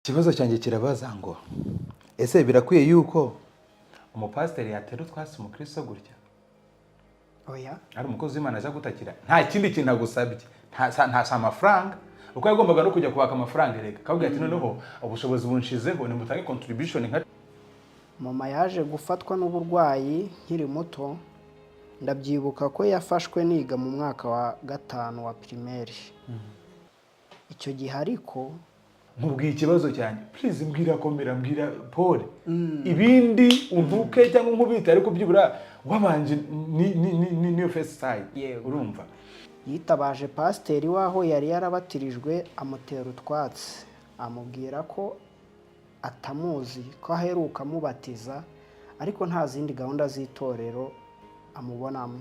Ikibazo cyanjye kirabaza ngo: ese birakwiye yuko umupasiteri yatera utwatsi umukristo gutya? Oya. Ari umukozi w'Imana aza gutakira, nta kindi kintu agusabye, nta si amafaranga, uko yagombaga no kujya kubaka amafaranga. Reka akabwira ati: "Noneho ubushobozi bunshizeho, nimutange contribution nka." Mama yaje gufatwa n'uburwayi nkiri muto. Ndabyibuka ko yafashwe niga mu mwaka wa gatanu wa primaire icyo gihe, ariko Nkubwiye ikibazo cyanjye, please mbwira, komera, mbwira pole, ibindi untuke cyangwa nkubite, ariko byibura wabanje ni niyo first side. Urumva? Yitabaje pasiteri w'aho yari yarabatirijwe, amutera utwatsi, amubwira ko atamuzi, ko aheruka amubatiza, ariko nta zindi gahunda z'itorero amubonamo.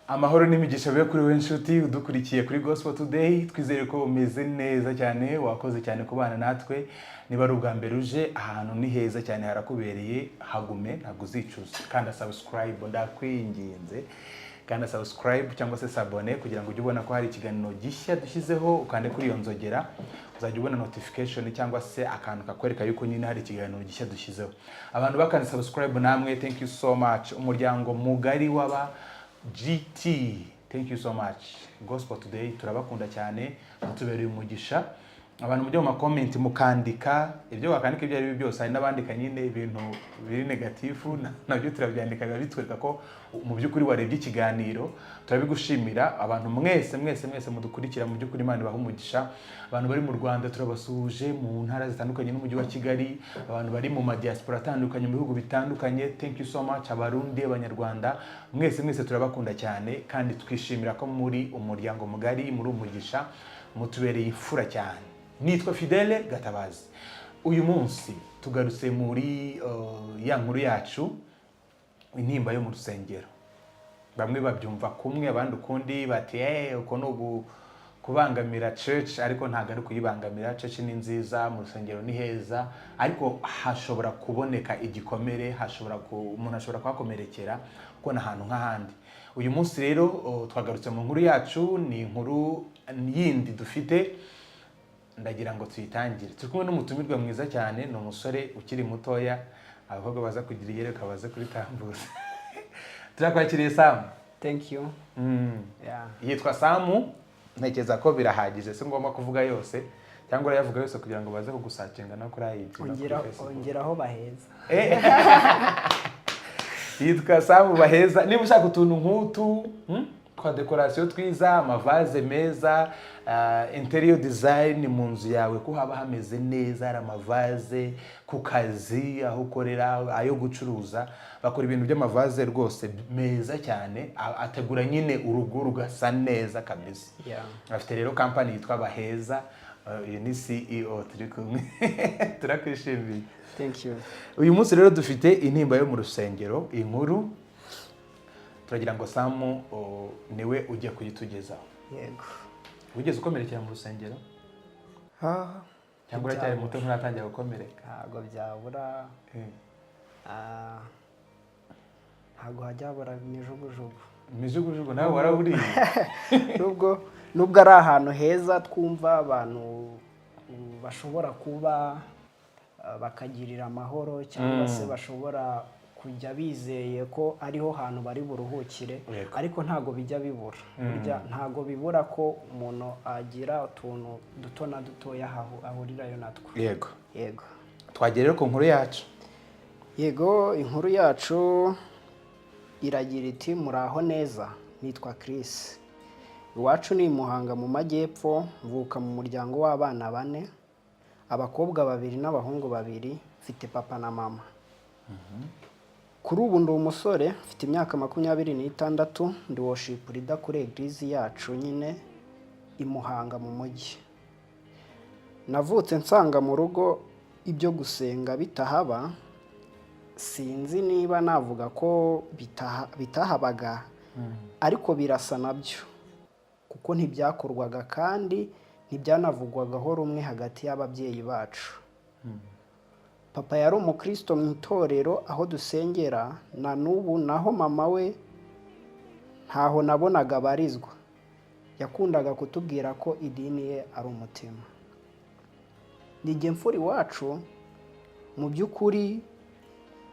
Amahoro n'imigisha bibe kuri wowe nshuti udukurikiye kuri Gospel Today. Twizere ko umeze neza cyane. Wakoze cyane kubana natwe. Niba ari ubwa mbere uje, ahantu ni heza cyane, harakubereye, hagume, ntabwo uzicuza. Kanda subscribe, ndakwinginze, kanda subscribe cyangwa se s'abonner kugira ngo ujye ubona ko hari ikiganiro gishya dushyizeho. Ukande kuri iyo nzogera, uzajya ubona notification cyangwa se akantu kakwereka yuko nyine hari ikiganiro gishya dushyizeho. Abantu bakanze subscribe namwe, thank you so much. Umuryango mugari w'aba GT, thank you so much. Gospel Today turabakunda cyane, mutubereye umugisha. Abantu mujya mu ma comment mukandika ibyo wakandika, ibyo ari byo byose, hari n'abandika nyine ibintu biri negative, nabyo turabyandika, biba bitwereka ko mu by'ukuri warebye ikiganiro. Turabigushimira. Abantu mwese mwese mwese mudukurikira, mu by'ukuri Imana ibaha umugisha. Abantu bari mu Rwanda turabasuhuje, mu ntara zitandukanye n'umujyi wa Kigali, abantu bari mu ma diaspora atandukanye, mu bihugu bitandukanye, thank you so much. Abarundi, Abanyarwanda, mwese mwese turabakunda cyane kandi twishimira ko muri umuryango mugari, muri umugisha, mutubereye imfura cyane. Nitwa Fidele Gatabazi. Uyu munsi tugarutse muri ya nkuru yacu, intimba yo mu rusengero. Bamwe babyumva kumwe, abandi ukundi, bati: "Uko ni kubangamira church." Ariko ntabwo ari kuyibangamira. Church ni nziza, mu rusengero ni heza, ariko hashobora kuboneka igikomere, umuntu ashobora kuhakomerekera kuko ni ahantu nk'ahandi. Uyu munsi rero twagarutse mu nkuru yacu. Ni inkuru yindi dufite, ndagira ngo tuyitangire. Turi kumwe n'umutumirwa mwiza cyane, ni umusore ukiri mutoya. Abakobwa baza kugira iyereka baze kuritambuza. Turakwakiriye, Samu. Thank you. Yeah. Yitwa Samu, ntekereza ko birahagije, si ngombwa kuvuga yose, cyangwa urayavuga yose kugira ngo baze kugusearchinga no kuri IG no kuri Ongera. Facebook? Ongeraho Baheza. Yitwa Samu Baheza. Niba ushaka utuntu nk'utu, twa décoration twiza, amavaze meza, interior design mu nzu yawe, ko haba hameze neza, hari amavaze ku kazi aho ukorera, ayo gucuruza, bakora ibintu by'amavaze rwose meza cyane, ategura nyine urugo rugasa neza kabisa. Afite rero company yitwa Baheza. Uyu ni CEO turi kumwe, turakwishimiye. Thank you. Uyu munsi rero dufite intimba yo mu rusengero. Inkuru turagira ngo Samu niwe ujya kuyitugezaho. Yego. Wigeze ukomerekera mu rusengero Ah, cyangwa uracyari muto, nturatangira gukomereka? Ntabwo byabura. Ah, ntabwo hajya habura imijugujugu. Imijugujugu nawe waraburiye? Nubwo ari ahantu heza, twumva abantu bashobora kuba bakagirira amahoro cyangwa se bashobora kujya bizeye ko ariho hantu bari buruhukire, ariko ntabwo bijya bibura. Burya ntabwo bibura ko umuntu agira utuntu duto na dutoya ahurirayo natwo. Yego. Twagera rero ku nkuru yacu. Yego, inkuru yacu iragira iti: "Muraho neza, nitwa Chris, iwacu ni i Muhanga mu majyepfo. Mvuka mu muryango w'abana bane, abakobwa babiri n'abahungu babiri. Mfite papa na mama. Kuri ubu ndi umusore, mfite imyaka 26, ndi worship leader kuri église yacu nyine i Muhanga mu mujyi. Navutse nsanga mu rugo ibyo gusenga bitahaba. Sinzi niba navuga ko bitahabaga, ariko birasa nabyo, kuko ntibyakorwaga kandi ntibyanavugwagaho rumwe hagati y'ababyeyi bacu. Papa yari umukristo mu itorero aho dusengera na n'ubu, naho mama we ntaho nabonaga abarizwa." Yakundaga kutubwira ko idini ye ari umutima. Nijye mfura iwacu. Mu by'ukuri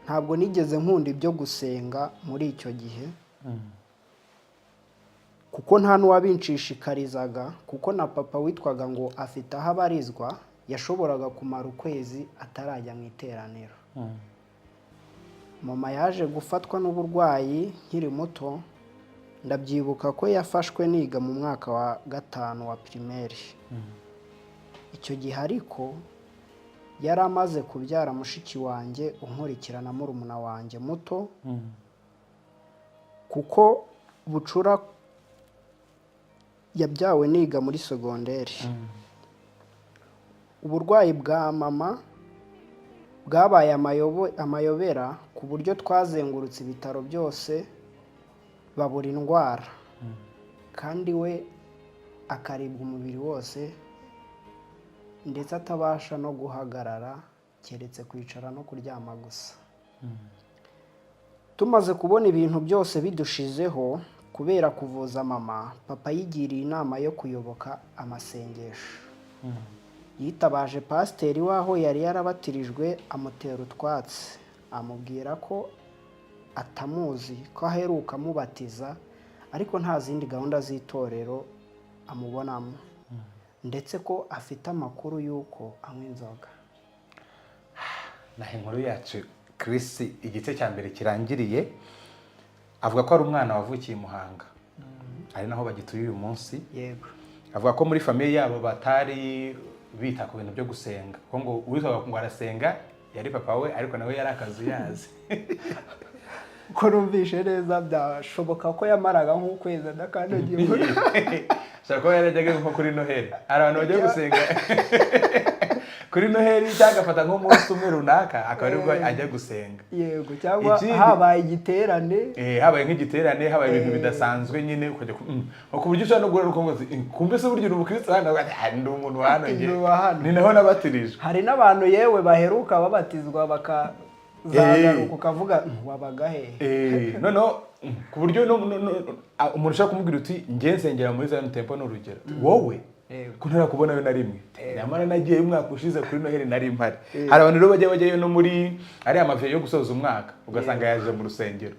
ntabwo nigeze nkunda ibyo gusenga muri icyo gihe, kuko nta n'uwabinshishikarizaga, kuko na papa witwaga ngo afite aho abarizwa yashoboraga kumara ukwezi atarajya mu iteraniro. Mama yaje gufatwa n'uburwayi nkiri muto. Ndabyibuka ko yafashwe niga mu mwaka wa 5 wa primaire. Icyo gihe ariko yari amaze kubyara mushiki wanjye unkurikira na murumuna wanjye muto, kuko bucura yabyawe niga muri segonderi. Uburwayi bwa mama bwabaye amayobera, ku buryo twazengurutse ibitaro byose babura indwara, kandi we akaribwa umubiri wose, ndetse atabasha no guhagarara keretse kwicara no kuryama gusa. Tumaze kubona ibintu byose bidushizeho kubera kuvuza mama, papa yigiriye inama yo kuyoboka amasengesho. Yitabaje pasiteri w'aho yari yarabatirijwe, amutera utwatsi, amubwira ko atamuzi, ko aheruka amubatiza, ariko nta zindi gahunda z'itorero amubonamo, ndetse ko afite amakuru y'uko anywa inzoga. Naho inkuru yacu Chris igice cya mbere kirangiriye, avuga ko ari umwana wavukiye i Muhanga, ari naho bagituye uyu munsi. Avuga ko muri famille yabo batari bita ku bintu byo gusenga, kuko ngo uwitwaga ngo arasenga yari papa we, ariko nawe yari akazuyazi. Ko numvishe neza, byashoboka ko yamaraga nk'ukwezi adakandagiye muri Ashobora kuba yarajyaga nko kuri Noheli. Hari abantu bajya gusenga kuri Noheli, cyangwa agafata nk'umunsi umwe runaka akaba aribwo ajya gusenga. Yego, cyangwa habaye igiterane. Habaye nk'igiterane, habaye ibintu bidasanzwe nyine, ukajya ku buryo ushobora no guhura n'ukumva uti, "Kumbe se burya uri umukristo hano?" Ukavuga ati, "Ah, ndi umuntu wa hano njye." Ndi uwa hano. Ni naho nabatirijwe. Hari n'abantu yewe baheruka babatizwa bakazagaruka, ukavuga, "Wabaga hehe?" Noneho ku buryo umuntu ushobora kumubwira uti, "Njye nsengera muri Zion Temple", ni urugero, wowe ko ntarakubonayo na rimwe, nyamara nagiyeyo umwaka ushize kuri Noheli nari mpari. Hari abantu rero bajya bajyayo no muri ariya ma veillée yo gusoza umwaka, ugasanga yaje mu rusengero.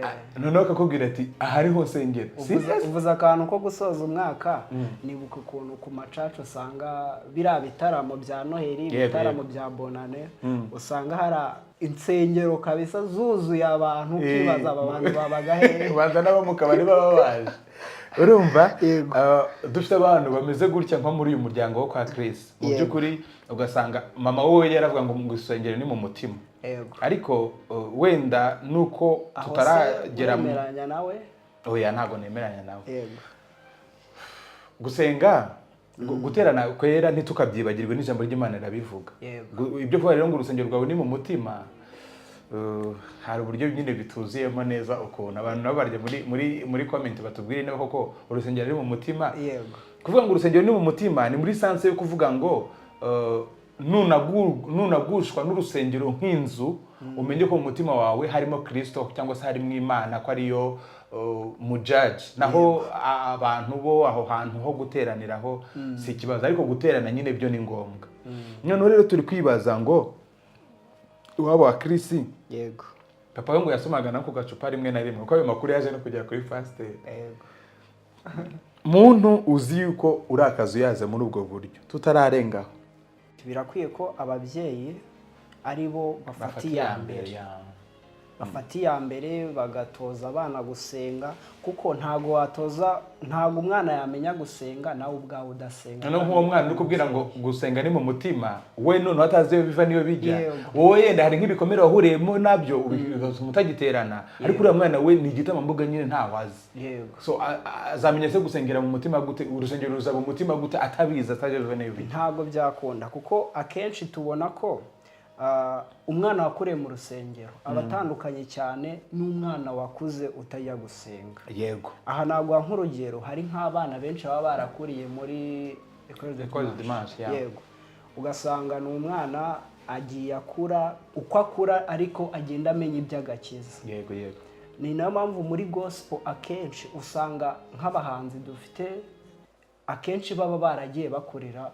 Ah, noneho akakubwira ati, "Aha ariho nsengera." Serious? Uvuze akantu ko gusoza umwaka, nibuka ukuntu ku macaca usanga biriya bitaramo bya Noheli, ibitaramo bya Bonane, usanga hari insengero kabisa zuzuye abantu, ukibaza aba bantu babaga hehe? Ubanza n'abo mu kabari baba baje, urumva? Yego. Dufite abantu bameze gutya nko muri uyu muryango wo kwa Chris. Mu by'ukuri ugasanga mama wowe yaravuga ngo mu rusengero ni mu mutima, ariko wenda nuko Aho se tutaragera mu uremeranya nawe? Oya, ntabwo nemeranya nawe. Gusenga, guterana kwera, ntitukabyibagirwe, n'ijambo ry'Imana rirabivuga. Ibyo kuvuga rero ngo urusengero rwawe ni mu mutima, hari uburyo nyine bituzuyemo neza ukuntu abantu nabo barya muri comment batubwire niba koko urusengero ari mu mutima. Kuvuga ngo urusengero ni mu mutima ni muri sens yo kuvuga ngo nunagushwa n'urusengero nk'inzu, umenye ko mu mutima wawe harimo Kirisito cyangwa se harimo Imana, ko ariyo mujaji. Naho abantu bo aho hantu ho guteraniraho si ikibazo, ariko guterana nyine byo ni ngombwa. Noneho rero turi kwibaza ngo iwabo wa Chris, papa we ngo yasomaga no ku gacupa rimwe na rimwe, kuko ayo makuru yaje no kugera kuri pasiteri. Muntu uzi yuko uri akazuyaze muri ubwo buryo, tutararengaho, Birakwiye ko ababyeyi ari bo bafata iya mbere, bafata iya mbere bagatoza abana gusenga, kuko ntago watoza, ntago umwana yamenya gusenga nawe ubwawe udasenga. Noneho nk'uwo mwana uri kubwira ngo gusenga ni mu mutima, we noneho atazi iyo biva n'iyo bijya. Wowe yenda hari nk'ibikomere wahuriyemo nabyo bigatuma utagiterana, ariko uriya mwana we ni igitambambuga nyine, ntawe azi. So azamenya se gusengera mu mutima gute, urusengero ruzaba mu mutima gute, atabizi, atazi iyo biva n'iyo bijya? Ntabwo byakunda, kuko akenshi tubona ko umwana wakuriye mu rusengero aba atandukanye cyane n'umwana wakuze utajya gusenga. Aha naguha nk'urugero, hari nk'abana benshi baba barakuriye muri École de École de Dimanche. Dimanche, yeah. Yego, ugasanga ni umwana agiye akura, uko akura ariko agenda amenya iby'agakiza. yego yego Ni nayo mpamvu muri gospel akenshi usanga nk'abahanzi dufite Akenshi baba baragiye bakorera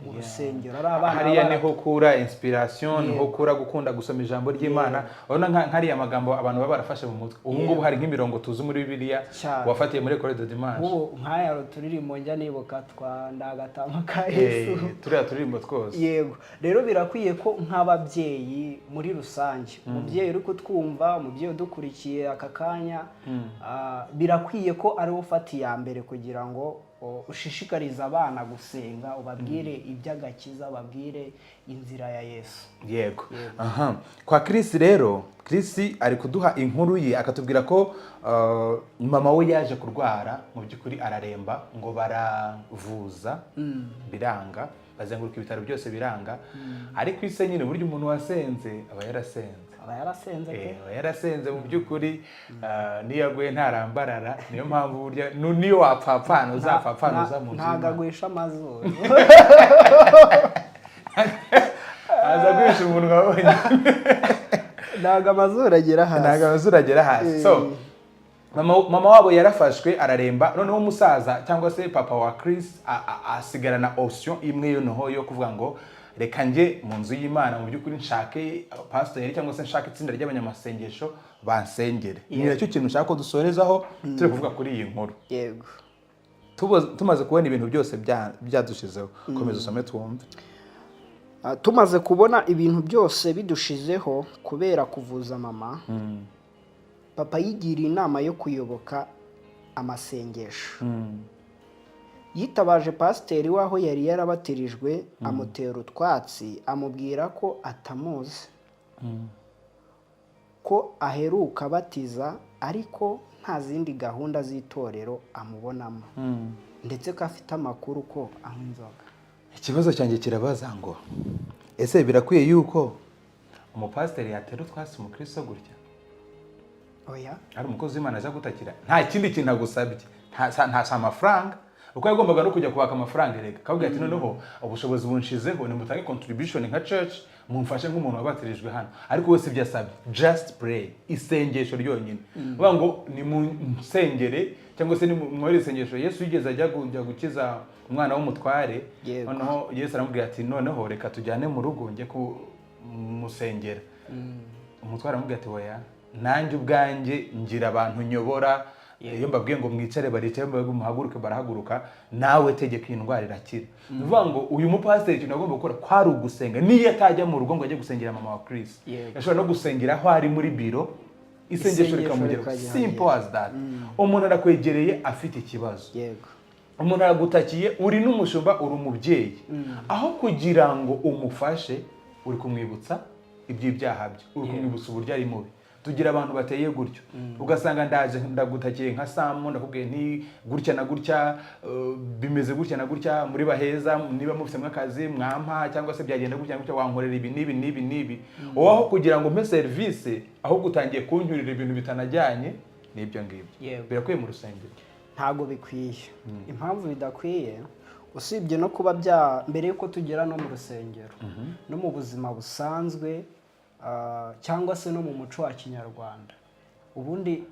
mu rusengero, ari abana Hariya niho ukura inspiration, niho ukura gukunda gusoma ijambo ry'Imana. Urabona nk'ariya magambo abantu baba barafashe mu mutwe. Ubu ngubu hari nk'imirongo tuzi muri Bibiliya wafatiye muri École de Dimanche. Nk'ubu nk'aya turirimbo njya nibuka twa Ndagatama ka Yesu. Turiya turirimbo twose. Yego, rero birakwiye ko nk'ababyeyi muri rusange, umubyeyi uri kutwumva, umubyeyi udukurikiye aka kanya, birakwiye ko ari we ufata iya mbere kugira ngo ushishikarize abana gusenga, ubabwire iby'agakiza, ubabwire inzira ya Yesu. Yego. Aha kwa Chris rero, Chris ari kuduha inkuru ye, akatubwira ko mama we yaje kurwara, mu by'ukuri araremba, ngo baravuza biranga, bazenguruka ibitaro byose biranga. Ariko ise nyine, burya umuntu wasenze aba yarasenze. Aba yarasenze pe. Aba yarasenze mu by'ukuri, niyo aguye ntarambarara. Niyo mpamvu burya niyo wapfapfana uzapfapfana uza mu nzu Ntabwo y'Imana. agwisha amazuru. Aza guhisha umunwa wonyine. Ntabwo amazuru agera hasi. Ntabwo amazuru agera hasi. So mama wabo yarafashwe araremba. Noneho umusaza cyangwa se papa wa Chris asigarana option imwe noneho yo kuvuga ngo reka njye mu nzu y'Imana, mu by'ukuri nshake pasiteri cyangwa se nshake itsinda ry'abanyamasengesho bansengere. Ni nacyo kintu nshaka ko dusorezaho turi kuvuga kuri iyi nkuru. Tumaze kubona ibintu byose byadushizeho, komeza usome twumve. Tumaze kubona ibintu byose bidushizeho kubera kuvuza mama, papa yigiriye inama yo kuyoboka amasengesho. Yitabaje pasiteri w'aho yari yarabatirijwe, amutera utwatsi, amubwira ko atamuzi, ko aheruka batiza, ariko nta zindi gahunda z'itorero amubonamo, ndetse ko afite amakuru ko anywa inzoga. Ikibazo cyanjye kirabaza ngo ese birakwiye yuko umupasiteri yatera utwatsi umukristo gutya? Oya. Hari umukozi w'Imana aza gutakira, nta kindi kintu agusabye, nta si amafaranga, kuko yagombaga no kujya kubaka amafaranga. Erega akavuga ati noneho ubushobozi bunshizeho, nimutange contribution nka church, mumfashe nk'umuntu wabatirijwe hano. Ariko we si ibyo asabye, just pray, isengesho ryonyine. Uvuga ngo nimunsengere cyangwa se nimwohere isengesho. Yesu yigeze ajya kujya gukiza umwana w'umutware. Noneho Yesu aramubwira ati noneho reka tujyane mu rugo njye kumusengera. Umutware aramubwira ati oya, nanjye ubwanjye ngira abantu nyobora, iyo mbabwiye ngo mwicare baricaye, iyo mbabwiye ngo muhaguruke barahaguruka, nawe tegeka iyi ndwara irakira. Ni ukuvuga ngo uyu mupasiteri ikintu agomba gukora kwari ugusenga. Niyo atajya mu rugo ngo ajye gusengera mama wa Chris, yashobora no gusengera aho ari muri biro, isengesho Isengesho rikamugeraho. rikajya. Simple as that. Umuntu arakwegereye afite ikibazo, umuntu aragutakiye, uri n'umushumba, uri umubyeyi, aho kugira ngo umufashe uri kumwibutsa iby'ibyaha bye, uri kumwibutsa uburyo ari mubi. Tugira abantu bateye gutyo, ugasanga ndaje ndagutakiye nka Samu, ndakubwiye nti gutya na gutya, bimeze gutya na gutya muri baheza, niba mufitemo akazi mwampa, cyangwa se byagenda gutya na gutya, wankorera ibi n'ibi n'ibi n'ibi. Wowe aho kugira ngo umpe serivisi, ahubwo utangiye kunyurira ibintu bitanajyanye n'ibyo ngibyo. Birakwiye mu rusengero? Ntabwo bikwiye. Impamvu bidakwiye, usibye no kuba bya mbere y'uko tugera no mu rusengero, no mu buzima busanzwe, cyangwa se no mu muco wa kinyarwanda, ubundi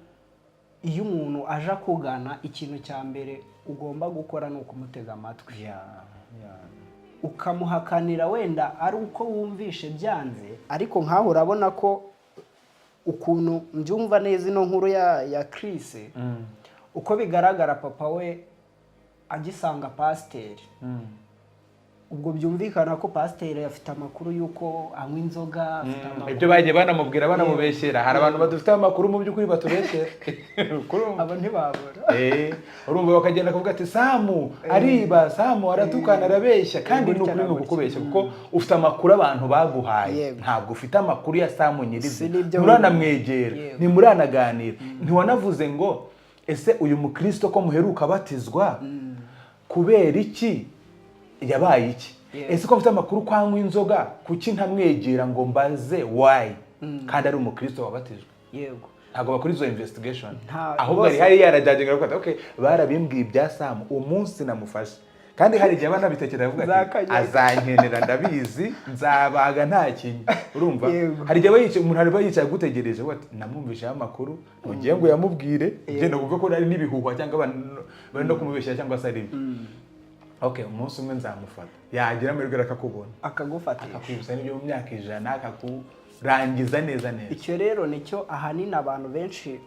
iyo umuntu aje akugana, ikintu cya mbere ugomba gukora ni ukumutega amatwi, ukamuhakanira wenda ari uko wumvishe byanze. Ariko nkaho urabona ko ukuntu mbyumva neza ino nkuru ya Chris, uko bigaragara papa we agisanga pasiteri, ubwo byumvikana ko pasiteri afite amakuru y'uko anywa inzoga, afite amakuru. Ibyo bagiye banamubwira, banamubeshyera. Hari abantu badufiteho amakuru mu by'ukuri batubeshyera. Kurumva? Abo ntibabura. Urumva bakagenda kuvuga ati Samu ariba, Samu aratukana, arabeshya, kandi ni Gutya ukuri na ni gutya. ukukubeshya, kuko ufite amakuru abantu baguhaye. Ntabwo ufite amakuru ya Samu Si nyirizina. n'ibyo. Nturanamwegera, ntimuranaganira, ntiwanavuze ngo ese uyu mukristo ko muheruka abatizwa, kubera iki yabaye iki? Ese ko mfite amakuru ko anywa inzoga, kuki ntamwegera ngo mbaze why, kandi ari umukristo wabatijwe? Ntabwo bakora izo investigation. Ahubwo ari hari yarajyagenga aravuga ati okay, barabimbwiye ibya Samu, umunsi namufashe. Kandi hari igihe abana bitekereza avuga ati Nzakajya. azankenera, ndabizi, nzabaga nta kinya. Urumva? Hari igihe aba yicaye, umuntu aba yicaye agutegereje, avuga ati namwumvisheho amakuru, ntugiye ngo uyamubwire, ugenda wumve ko ari n'ibihuha cyangwa abantu bari no kumubeshyera cyangwa se ari byo. Okay, umunsi umwe nzamufata, yagira amahirwe akakubona, akagufatisha, akakwibutsa n'ibyo mu myaka 100, akakurangiza neza neza. Icyo rero nicyo ahanini abantu benshi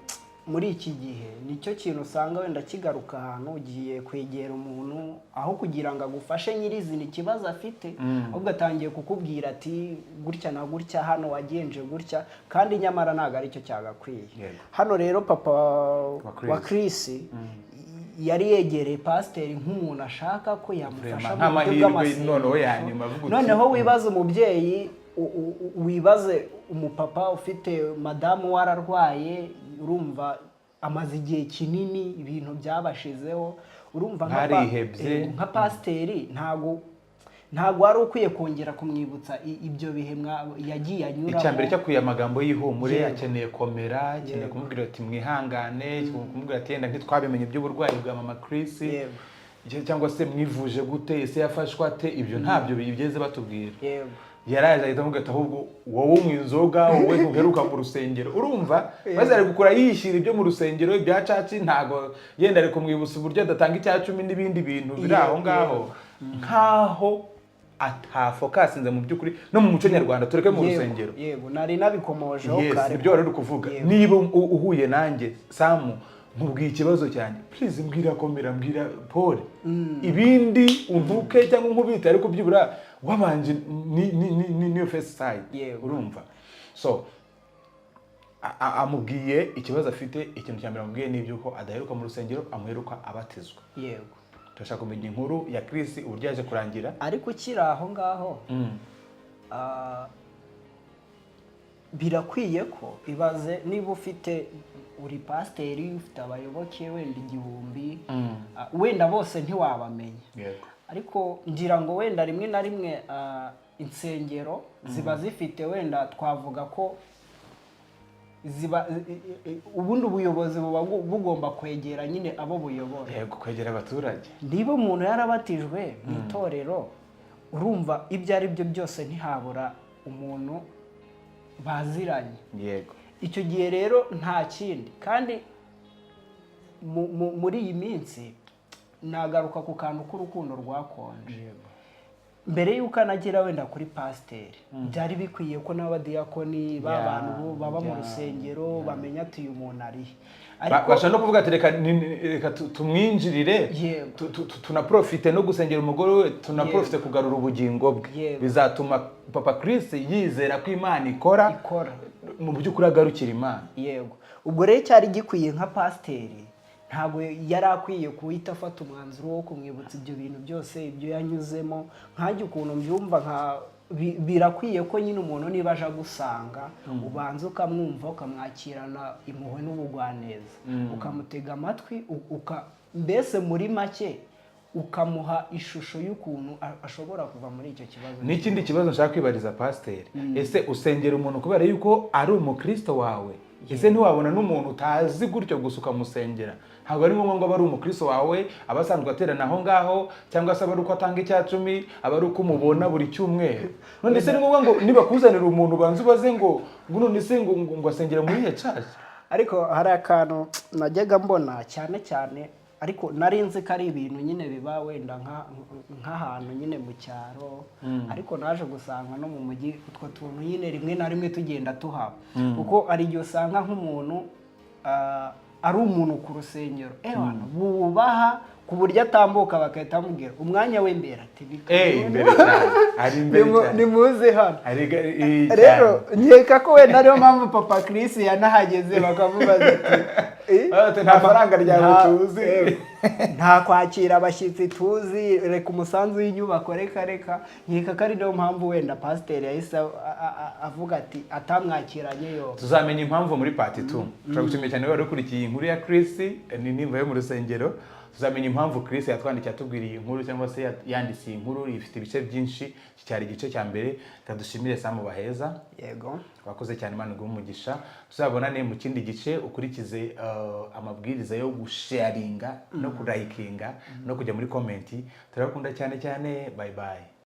muri iki gihe, nicyo kintu usanga wenda kigaruka ahantu ugiye kwegera umuntu, aho kugira ngo agufashe nyirizina ikibazo afite, ahubwo atangiye kukubwira ati gutya na gutya, hano wagenje gutya, kandi nyamara ntabwo aricyo cyagakwiye. Hano rero papa wa Chris. Wa Chris yari yegereye pasiteri nk'umuntu ashaka ko yamufasha mu buryo nk'amahirwe bw'amasengesho. Noneho ya nyuma avuga uti, Noneho wibaze umubyeyi, wibaze umupapa ufite madamu wararwaye, urumva amaze igihe kinini, ibintu byabashizeho, urumva Ntarihebye. Nka pasiteri ntabwo wari ukwiye kongera kumwibutsa ibyo bihe yagiye anyuramo. Icya mbere cyo akwiye amagambo y'ihumure. Akeneye komera, akeneye kumubwira ati mwihangane, kumubwira ati yenda ntitwabimenye iby'uburwayi bwa mama Chris, cyangwa se mwivuje gute, ese yafashwe ate? Ibyo ntabyo bigeze batubwira. Yaraje ahita amubwira ati ahubwo wowe unywa inzoga, wowe ntuheruka mu rusengero. Urumva maze ari gukura yishyira ibyo mu rusengero, ibya church, ntago yenda ari kumwibutsa uburyo adatanga icya cumi n'ibindi bintu biri aho ngaho, nkaho atafocusinze mu by'ukuri no mu muco nyarwanda, tureke mu rusengero. Yego, nari nabikomojeho kare. Nibyo wari uri kuvuga. Niba uhuye nanjye Samu, nkubwiye ikibazo cyanjye, please mbwira komera, mbwira pole, ibindi untuke cyangwa unkubite, ariko byibura wabanje ni niyo first side. Urumva, so amubwiye ikibazo afite, ikintu cya mbere amubwiye ni iby'uko adaheruka mu rusengero, amuheruka abatizwa. Turashaka kumenya inkuru ya Chris, uburyo yaje kurangira. Ariko ukiri aho ngaho, birakwiye ko, ibaze niba ufite, uri pasiteri, ufite abayoboke wenda 1000, wenda bose ntiwabamenya, ariko ngira ngo wenda rimwe na rimwe insengero ziba zifite, wenda twavuga ko ziba ubundi ubuyobozi buba bugomba kwegera nyine abo buyobora. Yego, kwegera abaturage. Niba umuntu yarabatijwe mu itorero, urumva ibyo ari byo byose ntihabura umuntu baziranye. Icyo gihe rero nta kindi, kandi muri iyi minsi nagaruka ku kantu k'urukundo rwakonje. Mbere y'uko anagera wenda kuri pasiteri, byari bikwiye ko n'abadiyakoni b'abantu baba mu rusengero bamenya ati uyu muntu ari he. Ariko Bashobora no kuvuga ati reka reka tumwinjirire, tunaprofite no gusengera umugore we, tunaprofite kugarura ubugingo bwe. Bizatuma papa Chris yizera ko Imana ikora, ikora, mu by'ukuri agarukira Imana. Yego, ubwo rero cyari gikwiye nka pasiteri, ntabwo yari akwiye guhita afata umwanzuro wo kumwibutsa ibyo bintu byose, ibyo yanyuzemo. Nkanjye ukuntu mbyumva, nka birakwiye ko nyine umuntu niba aje agusanga, ubanza ukamwumva, ukamwakirana impuhwe n'ubugwaneza, ukamutega amatwi, mbese muri make ukamuha ishusho y'ukuntu ashobora kuva muri icyo kibazo. N'ikindi kibazo nshaka kwibariza pasiteri: ese usengera umuntu kubera yuko ari umukristo wawe? Ese ntiwabona n'umuntu utazi gutyo gusa ukamusengera? Ntabwo ari ngombwa ngo abe ari umukristo wawe, aba asanzwe aterana aho ngaho, cyangwa se aba ari uko atanga icya cumi, aba ari uko umubona buri cyumweru. None se ni ngombwa ngo nibakuzanira umuntu ubanze ubaze ngo none se ngo asengera muri iyo church? Ariko hari akantu najyaga mbona cyane cyane, ariko nari nzi ko ari ibintu nyine biba wenda nk'ahantu nyine mu cyaro, ariko naje gusanga no mu mujyi utwo tuntu nyine rimwe na rimwe tugenda tuhaba, kuko hari igihe usanga nk'umuntu ari umuntu ku rusengero ewana bubaha, ku buryo atambuka bagahita bamubwira umwanya w'imbere ati Eh, imbere cyane, ari imbere cyane. Nimuze hano. Ari cyane. Rero nkeka ko wenda ariyo mpamvu papa Chris yanahageze bakamubaza ati "Eh, Ati, nta faranga ryawe tuzi." Nta kwakira abashyitsi tuzi, reka umusanzu w'inyubako, reka reka. Nkeka ko ari niyo mpamvu wenda pasiteri yahise avuga ati atamwakiranye yo. Tuzamenya impamvu muri part 2. Turagushimiye cyane wari ukurikiye inkuru ya Chris, ni nimba yo mu rusengero. Tuzamenya impamvu Chris yatwandikiye atubwira iyi nkuru, cyangwa se yanditse iyi nkuru. Ifite ibice byinshi, iki cyari igice cya mbere. Reka dushimire Samu Baheza. Yego. Wakoze cyane, Imana iguhe umugisha. Tuzabonane mu kindi gice. Ukurikize amabwiriza yo gusharinga no kulikinga no kujya muri comment. Turabakunda cyane cyane. Bye bye.